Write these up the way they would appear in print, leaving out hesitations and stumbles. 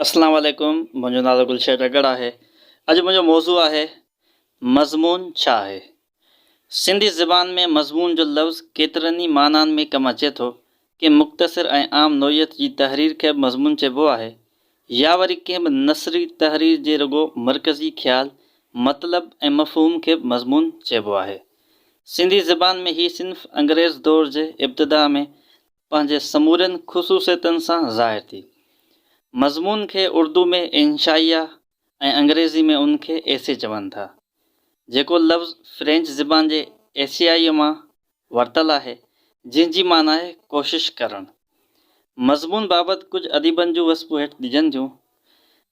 اسلام عليڪم منهنجو نالو گلشير رڳڙ آهي اڄ منهنجو موضوع آهي مضمون ڇا آهي سنڌي زبان ۾ مضمون جو لفظ ڪيترن ئي معنائن ۾ ڪم اچي ٿو ڪنهن مختصر ۽ عام نوعيت جي تحرير کي به مضمون چئبو آهي يا وري ڪنهن به نثري تحرير جي رڳو مرڪزي خيال مطلب ۽ مفهوم کي به مضمون چئبو آهي سنڌي زبان ۾ هي صنف انگريز دور جي ابتدا ۾ پنهنجي سمورين خصوصيتن سان ظاهر ٿي. مضمون کي اردو ۾ انشائيه ۽ انگريزي ۾ ان کي Essay چون ٿا، جيڪو لفظ فرينچ زبان جي Essayer مان ورتل آهي، جنهن جي معنيٰ آهي ڪوشش ڪرڻ. مضمون بابت ڪجهه اديبن جون وصفون هيٺ ڏجن ٿيون.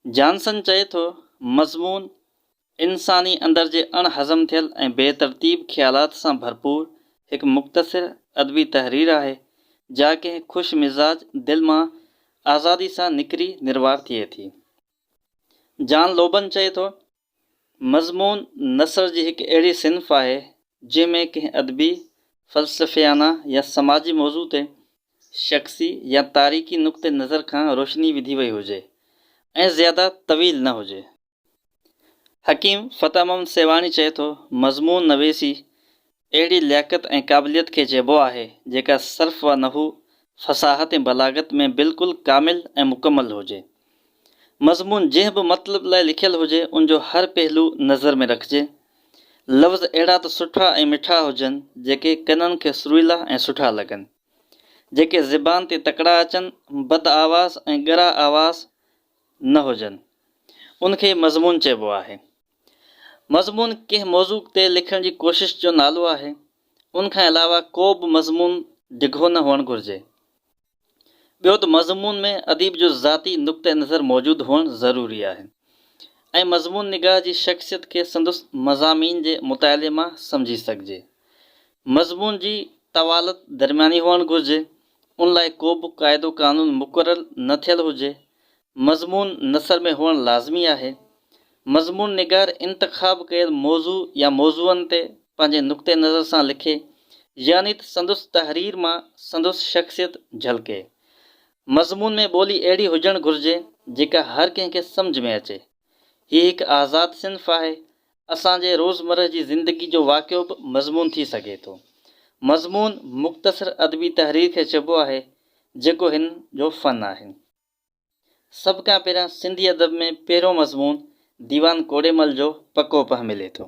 جانسن چئي ٿو، مضمون انساني اندر جي اڻ هضم ٿيل ۽ بي ترتيب خيالات سان ڀرپور هڪ مختصر ادبي تحرير آهي، جا ڪنهن خوش مزاج دل مان آزادي سان نڪري نروار ٿئي ٿي. جان لوبن چئي ٿو، مضمون نثر جي هڪ اهڙي صنف آهي، جنهن ۾ ڪنهن ادبي، فلسفيانه يا سماجي موضوع تي شخصي يا تاريخي نقطه نظر کان روشني وڌي وئي هجي ۽ زياده طويل نه هجي. حڪيم فتح محمد سيوهاڻي چئي ٿو، مضمون نويسي اهڙي لياقت ۽ قابليت کي چئبو آهي، جيڪا صرف و نحو، فصاحت ۽ بلاغت ۾ بلڪل ڪامل ۽ مڪمل هجي. مضمون جنهن به مطلب لاء لکيل هجي، ان جو هر پهلو نظر ۾ رکجي. لفظ اهڙا ته سٺا ۽ مٺا هجن، جيڪي ڪنن کي سريلا ۽ سٺا لڳن. جيڪي زبان تي تڪڙا اچن، بد آواز ۽ ڳرا آواز نه هجن، ان کي مضمون چئبو آهي. مضمون ڪنهن موضوع تي لکڻ جي ڪوشش جو نالو آهي. ان کان علاوه ڪو به مضمون ڊگهو نه هئڻ گهرجي. ٻيو ته مضمون ۾ اديب جو ذاتي نقطه نظر موجود هئڻ ضروري آهي ۽ مضمون نگار جي شخصيت کي سندس مضامين جي مطالعي مان سمجهي سگهجي. مضمون جي طوالت درمياني هئڻ گهرجي. ان لاء ڪو به قاعدو قانون مقرر نه ٿيل هجي. مضمون نثر ۾ هئڻ لازمي آهي. مضمون نگار انتخاب ڪيل موضوع يا موضوعن تي پنهنجي نقطه نظر سان لکي، يعني ته سندس تحرير مان سندس شخصيت جهلڪي. مضمون ۾ ٻولي اهڙي هجڻ گهرجي، جيڪا هر ڪنهن کي سمجهه ۾ اچي. هي هڪ آزاد صنف آهي. اسان جي روزمره جي زندگي جو واقعو به مضمون ٿي سگهي ٿو. مضمون مختصر ادبي تحرير کي چئبو آهي، جيڪو هن جو فن آهي. سڀ کان پهريان سنڌي ادب ۾ پهريون مضمون ديوان ڪوڙيمل جو پڪو پهه ملي ٿو.